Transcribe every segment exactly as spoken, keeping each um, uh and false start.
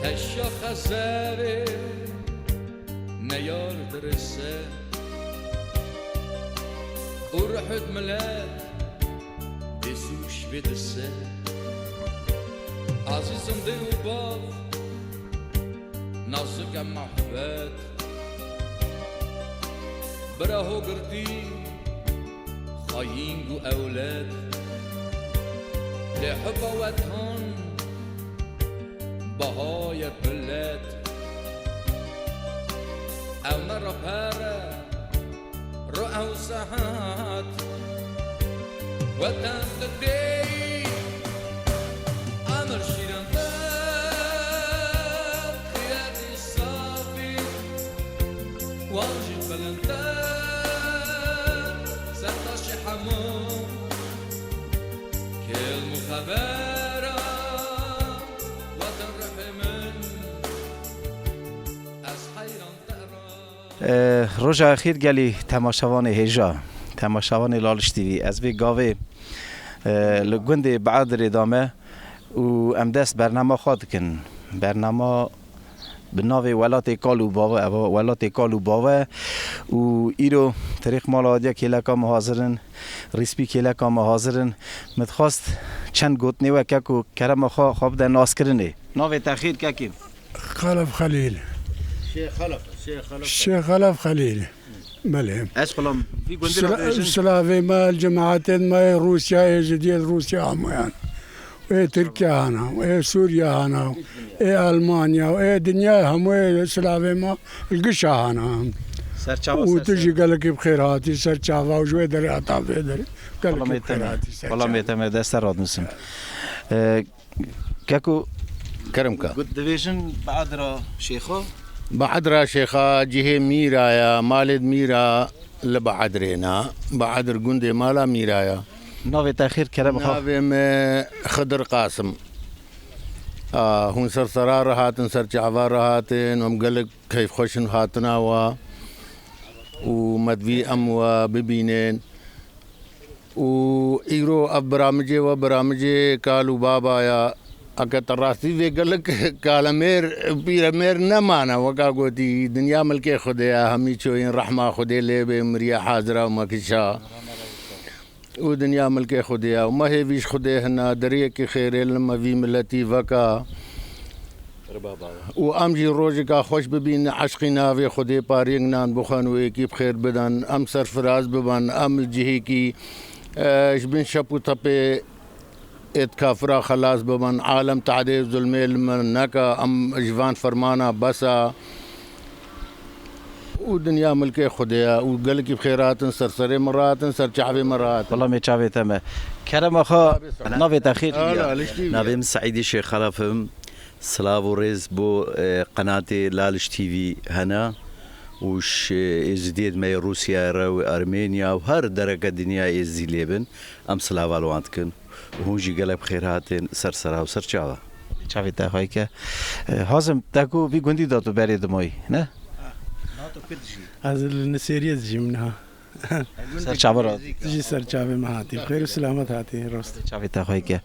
Heşa Xezerê neyar dirise û rihid milet dê sûş vê dise. Azîzim dê û bav, nazik em mahbet, bira hogirtî, xayîn û ewled. Lê hiba wetan bahaye bilet. Ew ne rapere ro ew saet. Weten tu dêyî, emir şîrin te, xiyetî safî, wan jî bilind te, sertaşê hemû kilm û xebera. Weten ruhê min, ez heyran te ra. E, roja xêr gelî temaşevanê hêja, temaşevanê Laliş T V. Ez vê gavê, e, li gundê Beadirê de me û em dest bernama xwe dikin. Bernama bi navê Welatê Kal û Bava, ev welatê kal û bava û îro tirêx mala hadiya kêleka me hazir in, rîspî kêleka me hazir in. Min dixwest çend gotinê we keko kerema xwe, xwe bide naskirinê. Navê te xêr kekê? Xelef Xelîl. Şêx Xelef, Şêx Xelef. Şêx Xelef Xelîl. Belê. Ez xulam vî gundî re Sila-, bêjin. Silavê me, cemaetên me yê Rûsya, Êzidiyê Rûsya hemûyan. Ê Tirkiye hana, ê Sûriye hana, ê Almanya, ê dinya hemû ê silavê me li gişa hana. Serçava û tu jî gelekî bi xêr hatî, serçava û ji wê derê heta vê derê. Gelekî bi xêr hatî, serçava. Xulamê te me deste radmisin. Ee, Keko, kerem ka. Got divêjin Beadira Şêxo? Beadira Şêxa cihê mîra ya, malê mîra li Beadirê na. Beadir gundê mala mîra ya. Navê te xêr kerem xwe? Navê me Xidir Qasim. A, hûn ser sera re hatin, ser çava re hatin, em gelek keyfxweş in hatina wa û me divî em we bibînin. Û îro ev biramicê we, biramicê kal û baba ya. Eke te rastî vê gelek kalemêr, pîremêr nemane, weka gotî, dinya milkê Xwedê ya, hemî çoyîn rehma Xwedê lê bê, miriye hazira û mekişa. Û dinya milkê Xwedê ya. Û me hêvî ji Xwedê hina, deriyekî xêrê li me vî miletî veka. Û em jî rojeka xweş bibînin, eşqî navê Xwedê pariyek nan bixwen û êkî bi xêr bidin. Em serfiraz bibin, em li cihêkî, e, ji bin şep û tepê êtkafira xelas bibin. Alem tehdê zulmê li me neka, em ji van fermana bes a. Û dinya milkê Xwedê ye û gelekî bi xêr hatin, ser serê min rahatin, ser çavê min rahatin. Wela me çavê te me. Kerema xwe, navê te xêr? Hala, Laliş T V. Navê min Seîdî Şêx Xelef im. Silav û rêz bo, e, qenatê Laliş T V hene û ji Êzidiyê me yê Rûsyayê re û Ermêniya û her dereke dinyayê Êzidî lê bin. Em silava li wan dikin. Hûn jî gelek bi xêr hatin ser sera û ser çava. Çavê te xweyke. E, Hazim, te ku vî gundî de tu berê dimayî, ne? Ez li Nisêriyê dijîm niha. Ser çava re. Tu jî ser çavê me hatî. Bi xêr û silamet hatî, rast. Çavê te xweyke.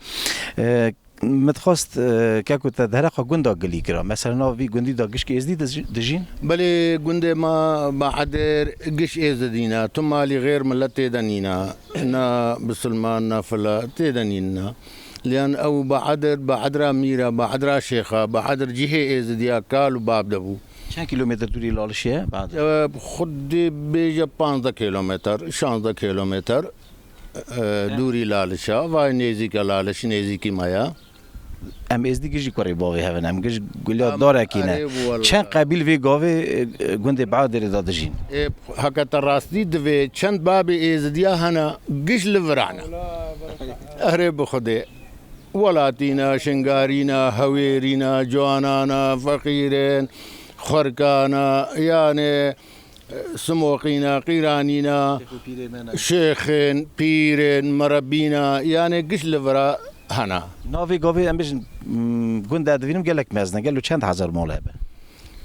E, min dixwest, e, keko te dereqa gunda gilî kira. Mesela nav vî gundî de gişk êzdî dij-, dijîn? Belê, gundê me Beadir giş êzidî ne. Tu malî xêr milet tê de nîne. Na bisilman, na fila, tê de nînna. Liyan ew Beadir, Beadira mîra, Beadira şêxa, Beadir cihê êzidiya kal û bab de bû. Çend kîlometre dûrî Lalişê ye, Beadir? Ew xwedî bêje panzdeh kîlometre, şanzdeh kîlometre, e, dûrî Laliş e. Vay nêzîke Laliş, nêzîkî me ye. Em êzdî gijî kurê bavê hev in, em gij guliya darekî ne. Erê, erê, wela. Çend qebîl vê gavê, e, gundê Beadirê de dijîn? Ê, heke te rastî divê, çend babê êzidiya hene, giş li virane. Erê bi Xwedê. Welatî ne, Şingarî ne, Hewêrî ne, Ciwana ne, Feqîrên, Xwerka ne, yanê, Simoqîna, Qîranîna, şêxên, pîrên, merebîna, yanê giş li vira hena. Navê gavê em bêjin, m, gund ez divînim gelek mezin e. Gelo çend hezar mol hebe?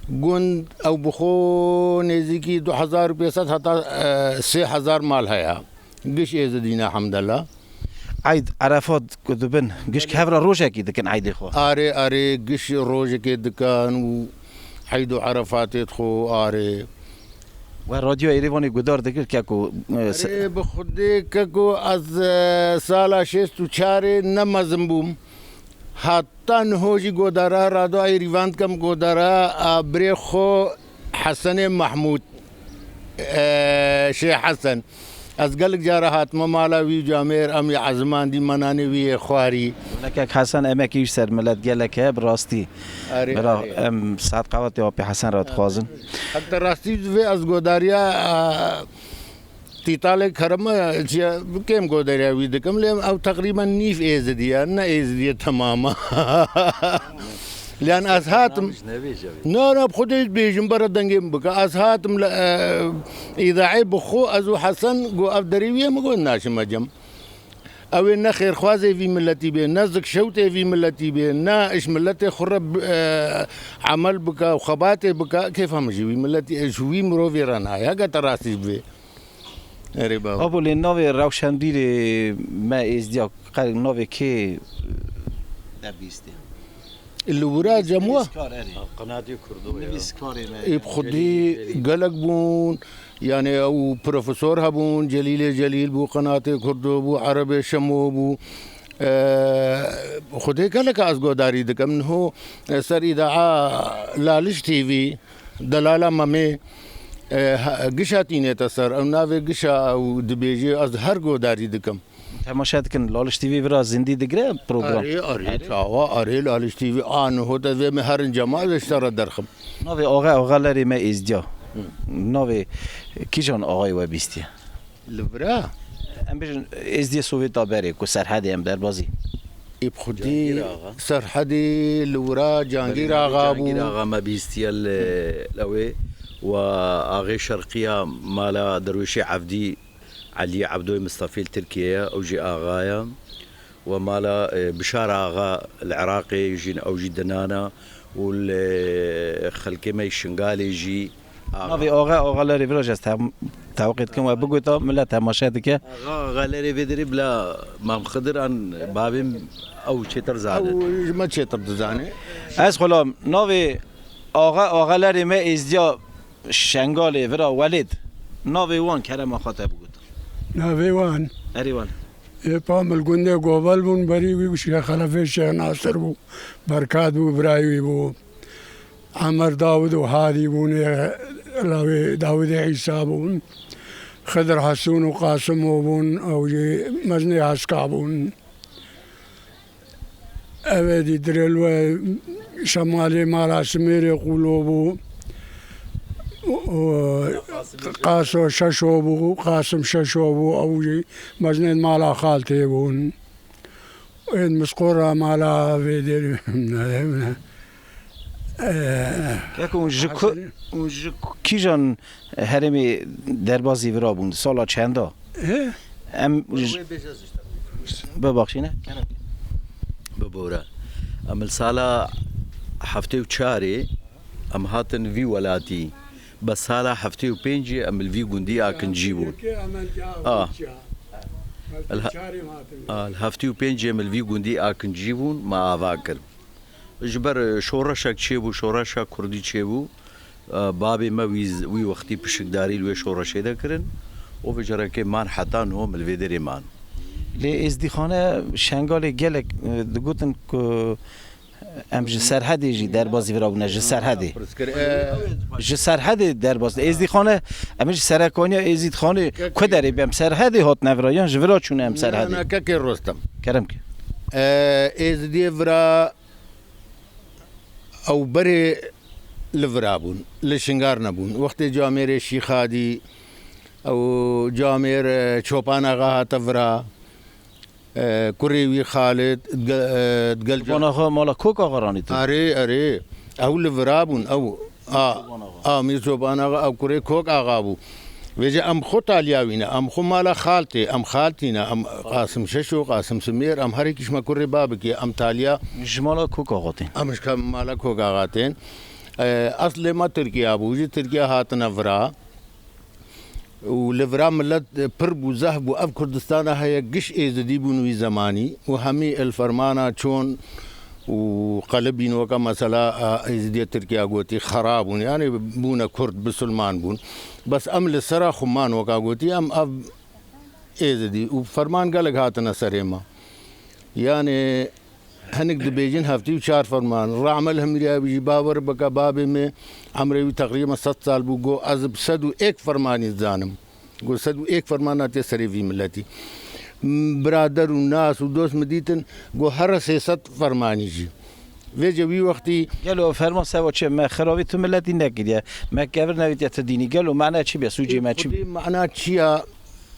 Gund ew bi xwe nêzîkî du hezar û pênc sed heta, e, sê hezar mal heye. Giş êzidîne hemdela. Eyd, Erefat ku dibin, gişk hevra rojekî dikin eydê xwe. Arê, arê, giş rojekê dikin û eyd û Erefatê xwe arê. We radyoya Êrîvanê guhdar dikir keko, e, se- Erê, bi Xwedê keko ez, e, sala şêst û çarê ne mezin bûm. Heta niho jî godara radyoya Êrîvan dikim, godara, a, birê xwe Hesenê Mehmûd, e, Şêx Hesen. Ez gelek cara hatime mala wî, camêr em yê ezimandî, menanê wî yê xwarî. Gelek Hesen emekî ji ser milet gelek heye, bi rastî. Erê, Bira, erê. Em saet qewatê Apê Hesen re dixwazin. Heta rastî divê ez godariya, e, Tîtalê kerema, çiya, kêm godariya wî dikim, lê ew teqrîben nîv êzidî ye, ne êzidî ye temama. Lê ez hatim. Nabêje wê. Na, na, bi Xwedê bêjim, bere dengê min bike. Ez hatim li, e, îdaeyê bi xwe, ez û Hesen, got, ev derê wî ye, min got, naşime cem. Ew ê ne xêrxwazê vî miletî bê, ne zikşewtê vî miletî bê, ne ji miletê xwe re, e, emel bike û xebatê bike, kêfa min ji wî miletî, ji wî mirovî re nayê. Heke te rastî ji bivê. Erê baba. Abo lê navê rewşenbîrê me êzdiya qe-, navê kê te bîstê? Li wira cem we? Nivîskar, erê. Qenatê Kurdo ya. Nivîskarê me. Ê bi Xwedî Celîl, Celîl. Gelek bûn. Yani ew profesor hebûn, Celîlê Celîl bû, Qenatê Kurdo bû, Erebê Şemo bû. Eee, Xwedê gelek ez godarî dikim. Niho, e, ser îdaa Laliş T V, Delala Memê, e, he-, gişa tînête ser. Ew navê gişa ew dibêjê, ez her godarî dikim. Temaşe dikin, Laliş T V vira zindî digire program. Arê, arê, Arê. Çawa, arê, Laliş T V, a niho te vê me herin cema, ez ji te re derxim. Navê axe, axa lerê me êzdiya. Hı. Navê kîjan axayê we bîstiye? Li vira? Em bêjin êzdiyê Sovêta berê ku Serhedê em derbazî. Ê bi Xwedî Cangîr Axa. Serhedê li wira Cangîr Belê, Axa bû. Cangîr Axa me bîstiye li, li wê. Wa axê Şerqiya mala Derwêşê Evdî, Elî Ebdoyê Mistefê li Tirkiye ye, ew jî axa ye. We mala, e, Bişar Axa li Iraqê jî, ew jî dinana û li xelkê me yê Şingalê jî axa. Navê axa, axa lerê vira jî ez tem-, tewqê dikim we bigota, millet temaşe dike. Axa, axa lerê vê derê bila Mam Xidir an babê min ew çêtir zane. Ew ji me çêtir dizane. Ez xulam, navê axa, axa lerê me êzdiya Şengalê vira Welêd. Navê wan kerema xwe te bigot. Navê wan? Erê wan. Ê pa min li gundê Govel bûn, berî wî Şêx Xelefê Şêx Nasir bû. Berkat bû, birayê wî bû. Emer Dawid û Hadî bûn, ê lawê Dawidê Îsa bûn. Xidir Hesûn û Qasimo bûn, ew jî mezinê Heska bûn. Ev ê dî dirê li we şemalê mala Simêrê Qûlo bû. Û Qaso Şeşo bû, Qasim Şeşo bû, ew jî mezinên mala xaltê bûn. Ên Misqora mala vê derê. Keko, hûn ji ku-, hûn ji ku-, kîjan herêmê derbazî vira bûn? Sala çenda? He? Em j-, Bibexşîne? Bibore. Em li sala heftê û çarê em hatin vî welatî. Be sala heftê û pêncê em li vî gundî Akincî bûn. A. A, li he-, a, li heftê û pêncê em li vî gundî Akincî bûn, me ava kir. Ji ber, e, şoreşek çêbû, şoreşa kurdî çêbû. E, babê me wî z-, wî wextî pişikdarî li wê şoreşê de kirin. Û vê carekê man heta niho em li vê derê man. Lê Êzdîxane Şengalê gelek, e, digotin ku em ji Serhedê jî derbazî vira bûne, ji Serhedê. Pirs kir, e, Ji Serhedê derbazî. Êzdîxane, em ji serekaniya Êzdîxanê ku derê bê em Serhedê hatine vira, yan ji vira çûne em Serhedê? Na, na, kekê Rostem. Kerem ke. E, Êzdiyê vira Ew berê li vira bûn, li Şingar nebûn. Wextê camêrê Şîxadî, ew camêr, e, Çopan Axa hate vira, e, kurê wî Xalid, di ge-, e, di gel Çopan Axa mala Kok Axa ranî tu? Erê, erê. Ew li vira bûn, ew. A, Çopan Axa. A, Mîr Çopan Axa, ew kurê Kok Axa bû. Vêce em xwe taliya wî ne, em xwe mala xaltê, em xaltî ne, em Qasim Şeşo, Qasim Simêr, em herêkî ji me kurê babikê, em taliya Ji mala Kok Axa tên. Em ji ke-, mala Kok Axa tên. E, eslê me Tirkiya bû, ji Tirkiya hatine vira. Û li vira milet pir bû, zehf bû. Ev Kurdistana heye, giş Êzidî bûn wî zemanî û hemî el fermana çon û qelibîn weke mesela, e, Êzidiya Tirkiya gotî xera bûn. Yani bûne Kurd, bisilman bûn. Bes em li sera xwe man weka gotî, em ev Êzidî û ferman gelek hatine serê me. Yani hinek dibêjin heftê û çar ferman. Rahme li Hemîrya wî jî bawer bike, babê me emrê wî teqrîben sed sal bû, got, ez bi sed û êk fermanî dizanim. Got, sed û êk ferman hatiye serê vî miletî. M-, birader û nas û dost min dîtin, got, here sê sed fermanî jî. Vêce wî wextî Gelo ferman seba çi? Me xeravî tu miletî nekiriye. Me kevir nevîtiye tu dînî. Gelo mane çi bê? Sûcê me çi bê? Xwedê mana çi ya?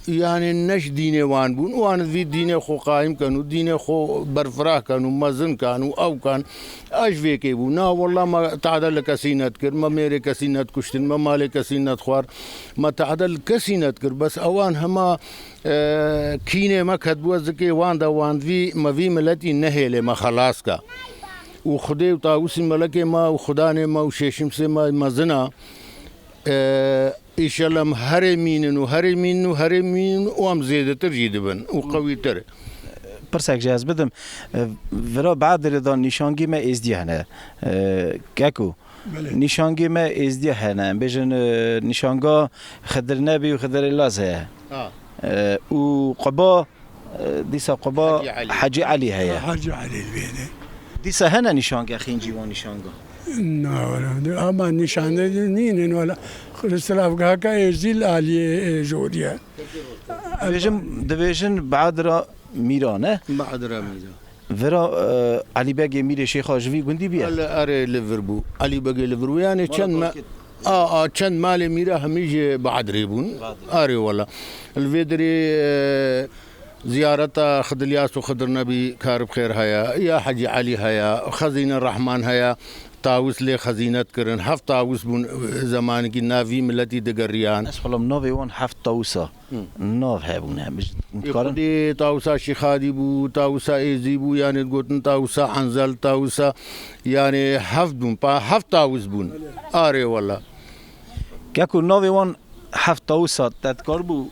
Yani ne ji dînê wan bûn. Wan vî dînê xwe qayîm ken û dînê xwe berfirah ken û mezin kan û ew kan. Ev ji vê kê bû. Na, wallah, me tehde li kesî nedikir, me mêrê kesî nedikuştin, me malê kesî nedixwar, me tehde li kesî nedikir. Bes ewan hema, e, kînê me ketbû, ez dikê wan de wan vî, me vî miletî nehêlê, me xelas ke. Û Xwedê û Tawusî melekê me û Xudanê me û şêşimsê me mezin a. E, Îşellah em herê mînin û herê mînin û herê mînin û em zêdetir jî dibin û qewîtir. Pirsek jî ez bidim. E, vira Bedirê de nîşangî me êzdî hene. E, Keko. Belê. Nîşangî me êzdî hene. Em bêjin, e, nîşanga Xidir Nebî û Xidir Elaz heye. Ha. E, û Quba, e, dîsa Quba Hecî Elî. Hecî Elî heye. Hecî Elî li vê de. Dîsa hene nîşange xêncî wan nîşanga? Na, wala, ama nîşande nînin, wala. Li silavgeheke êzî li aliyê, e, jorî ye. Dibêjin, dibêjin Badira Mîra, ne? Badira Mîra. Vira, e, Elî Begê Mîrê Şêxa ji vî gundî bûye? Ele, erê, li vir bû. Elî Begê li vir bû. Yani çend me-, a, a, çend malê Mîra hemî ji Badrê bûn. Badrê. Erê wala. Li vê derê, e, ziyareta Xidir Yas û Xidir Nebî karib xêr heye. Ya Hecî Elî heye. Xezîne Rehman heye. Tawis lê xezînet kirin. Heft tawis bûn, e, zemanekî navî miletî digeriyan. Ez xwelam navê wan heft tawisa. Hı. Nav hebûne. Ê, Xwedê tawisa Şîxadî bû, tawisa Êzî bû, yani gotin tawisa Enzel, tawisa, yani heft bûn, pa-, heft tawis bûn. Arê wala. Keko navê wan heft tawisa te dikar bû?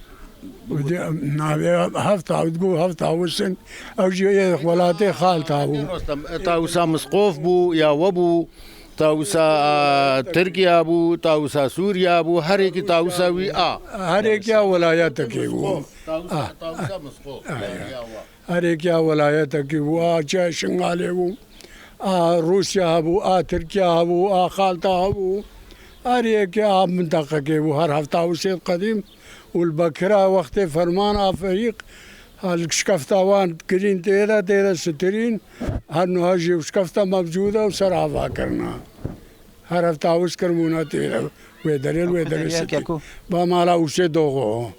Navê heft tawis bû, heft tawis in. Ew jî yê welatê xalta bû. Rostem, e, tawisa Misqof bû, ya we bû. Tawisa, a, Tirkiya bû, tawisa Sûriya bû, her yekî tawisa wî a. Her yekî ya welayetekê bû. Tawisa, a, tawisa Misqof. A, ya, ya. Her yekî ya welayetekê bû, a çi Şingalê bû, a Rûsya hebû, a Tirkiya hebû, a Xalta hebû. Her yekî a minteqekê bû, her heft tawisa qedîm. Û li Bekira wextê fermana Fehîq, ha, li şikefta wan kirîn tê de, tê de sitirîn, her nuha jî şikefta mevcûd e û ser ava kirina. Her heft tawis kirmûna tê de, wê derê, wê derê sitirîn. Ba mala Ûsê Doxo.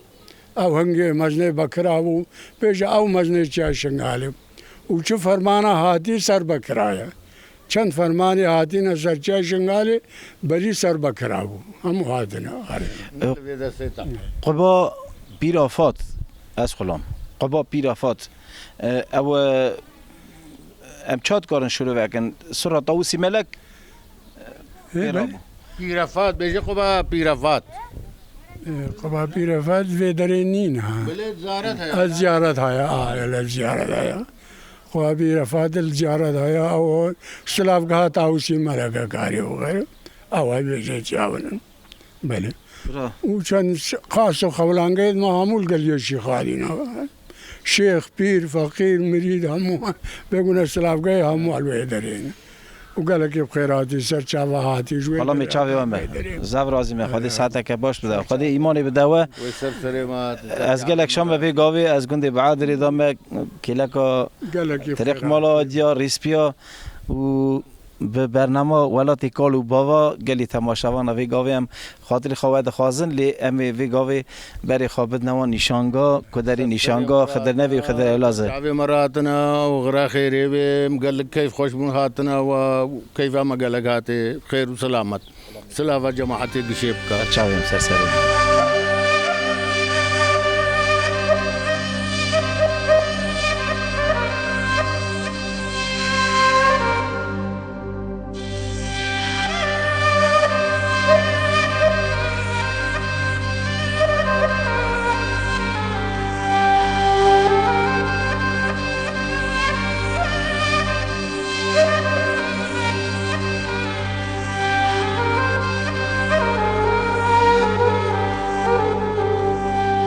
Ew hingê meznê Bekira bû, bêje ew meznê çiya Şingalê. Û çi fermana hatî ser Bekira ye. Çend fermanê hatîne ser çiya Şingalê, berî ser Bekira bû. Hemû hatine. Erê. Quba Pîr Afat, ez xulam. Quba Pîr Afat. E, ew, e, em çawa dikarin şûrove kin? Sura Tawusî Melek, e, Ê, pêra bû. Pîr Afat, bêje Quba Pîr Afat. E, Quba Pîr Afat vê derê nîn ha. Belê ziyaret heye. Ez ziyaret haya, a, ele ziyaret haya. Xwebî refa dil ziyaret haya, ew silavgeha Tawusî Meleke karî û xeyr. Ew ê bêje çi ew in. Belê. Bira. Û çend ş-, qas û xewlangeyê me hemû li gel Yeşî Xalî ne. Şêx, pîr, feqîr, mirîd hemû bêgune silavgehê hemû li wê derê ne. Û gelekî bi xêr hatî ser çava hatî ji wê Xalamê derê çavê we me. Wê derê. Zaf razî me. Xwedê saeteke baş bide. Xwedê îmanê bide we. Wê ser serê me. Ez gelek şam me vê gavê, ez gundê Beadirê da me, kêleka Gelekî bi xêr hatî. Tirêq mala Adiya, Rîspiya û bi bernama Welatê Kal û Bava gelî temaşevana vê gavê em xatirê xwe we dixwazin, lê em ê vê gavê berê xwe bidine wan nîşanga, kuderî nîşanga, Xidir Nevî û Xidir Ewlaz e. Çavê me re hatine û xira xêrê bê, em gelek keyf xweş bûn hatine we, keyfa me gelek hatê, xêr û selamet. Silava cemaetê gişê bike. Çavê em ser serê.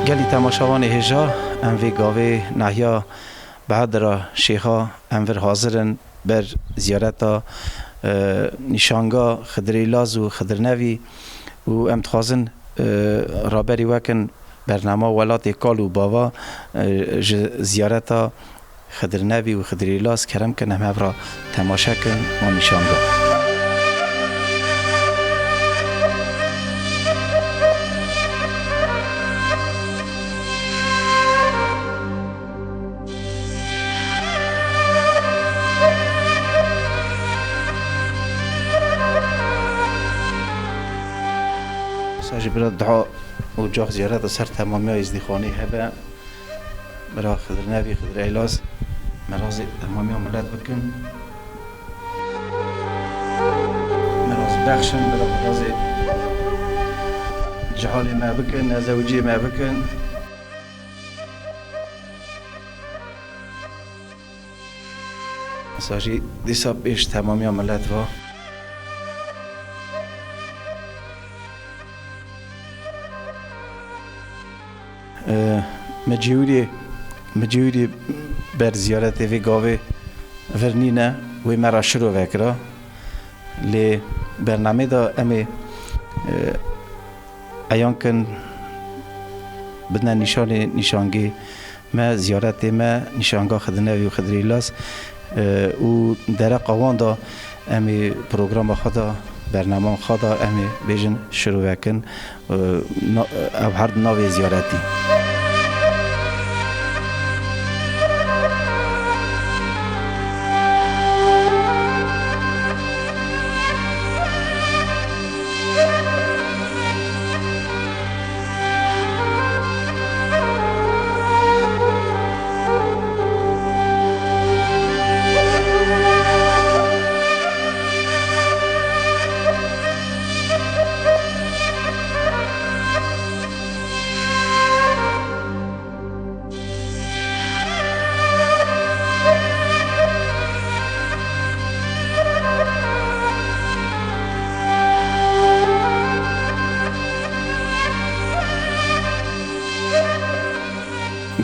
Gelî temaşevanê hêja, em vê gavê nahiya Behedira Şêxa em vir hazir in ber ziyareta, e, nîşanga Xidirê Laz û Xidir Nevî û em dixwazin, e, raberî wekin bernama Welatê Kal û Bava, e, ji ziyareta Xidir Nevî û Xidirê Laz kerem kin em hev re temaşe kin wan nîşanga. Sa jî bira dua û cax ziyaret li ser temamiya Êzdîxanê hebe. Bira Xidir Nevî, Xidir Eylaz, mirazê temamiya milet bikin. Miraz bexşin, bira mirazê cihalê me bikin, nezewiciyê me bikin. Sa jî dîsa pêş temamiya milet va. Ee, me cêwirê, me cêwirê ber ziyaretê vê gavê vir nîne, wê me re şiro vekira. Lê bernamê de em ê, e, eyan kin bidine nîşanê nîşangê me, ziyaretê me, nîşanga Xidir Nevî û Xidirê Laz, e, û dereqa wan de em ê programa xwe de, bernama xwe de em ê bêjin şiro vekin, e, na-, ev her di navê ziyaretî.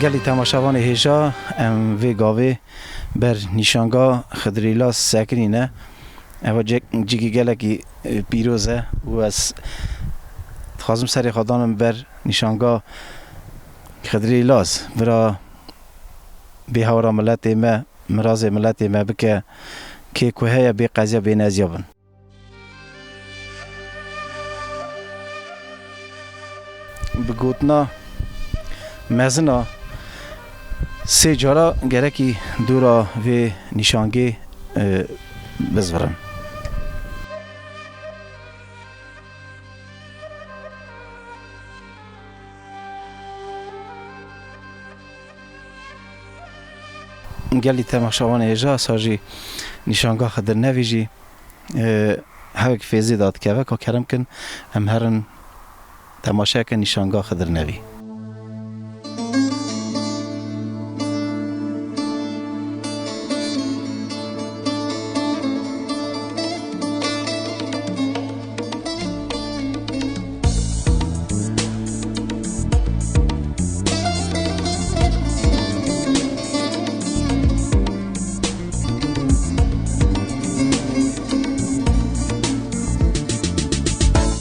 Gelî temaşevanê hêja, em vê gavê ber nîşanga Xidirî Laz sekinîne. Eva cek-, cîkî gelekî, e, pîroz e û ez dixwazim serê xwe danim ber nîşanga Xidirî Laz. Vira bê hewra miletê me, mirazê miletê me bike, kê ku heye bê qeziya bê neziya bin. Bi gotina mezin a, sê cara gerekî dûra vê nîşangê, e, bizvirin. Gelî temaşevanê hêja, sa jî nîşanga Xidir Nevî jî, e, hewek fêzê dadikeve, ka kerem kin em herin temaşe kin nîşanga Xidir Nevî.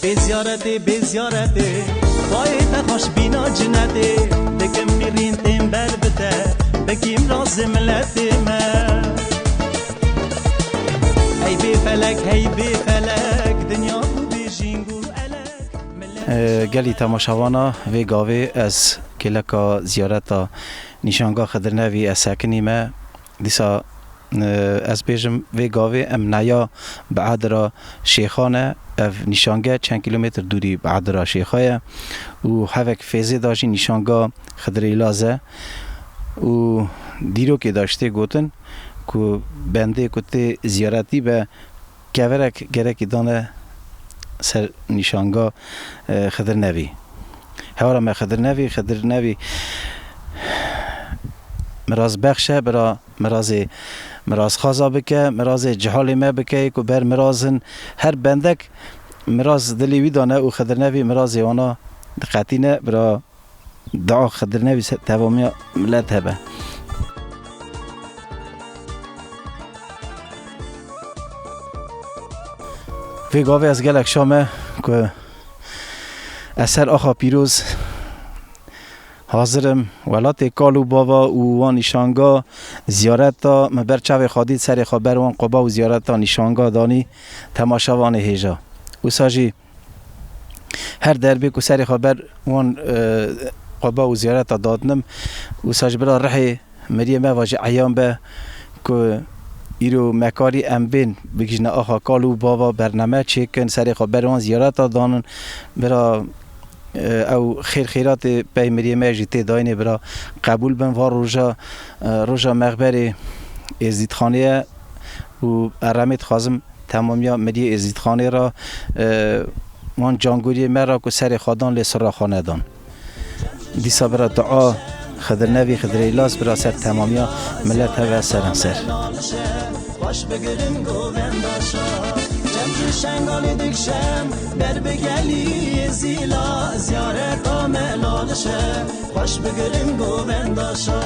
Bê ziyaretê, bê ziyaretê, bayê te xweş bîna cinetê, dikim mîrîn tên ber bi te, bikîm razê miletê me. Hey bê felek, hey bê felek, dinya bû bê jîng û elek. Ee, gelî temaşevana vê gavê ez kêleka ziyareta nîşanga Xidir Nevî ez sekinî me. Dîsa, e, ez bêjim vê gavê em neya Beadira Şêxan e. Ev nîşange çend kîlometr dûrî Beadira Şêxa ye û hevek fêzê da jî nîşanga Xidirê Laz e û dîrokê da jî tê gotin ku bendê ku tê ziyaretî be, keverek gerekî dane ser nîşanga, e, Xidir Nevî. Hewara me Xidir Nevî, Xidir Nevî mirazbexş e, bira mirazê mirazxaza bike, mirazê cihalê me bike, ku ber miraz in. Her bendek miraz dilê wî dane û Xidir Nevî mirazê wana diqetîne, bira Dua Xidir Nevî ser tevamiya milet hebe. Vê gavê ez gelek şa me ku ez ser axa pîroz hazir im. Welatê kal û bava û wan nîşanga ziyareta min ber çavê xwe dît, serê xwe ber wan quba û ziyareta nîşanga danî temaşevanê hêja. Wisa jî her derbê ku serê xwe ber wan, e, quba û ziyareta dadinim, wisa ji bira rihê miriyê me ve jî eyan be ku îro me karî em bên bigihîjine axa kal û bava bername çêkin, serê xwe ber wan ziyareta danin. Bira, e, ew xêr xêratê pey miriyê me jî tê dayînê bira qebûl bin. Va roja, e, roja mexberê Êzdîdxanê ye û eremê dixwazim temamiya miriyê Êzdîdxanê re, e, wan cangoriyê me re ku serê xwe dan lê sira xwe nedan. Dîsa bira dua Xidir Nevî, Xidir Îlas bira ser temamiya milet heve serenser. Xweş bigirin govenda şa, çem ji Şengalê dikşem, ber bi gelî zîla, ziyareta me lalişe, xweş bigirin govenda şa.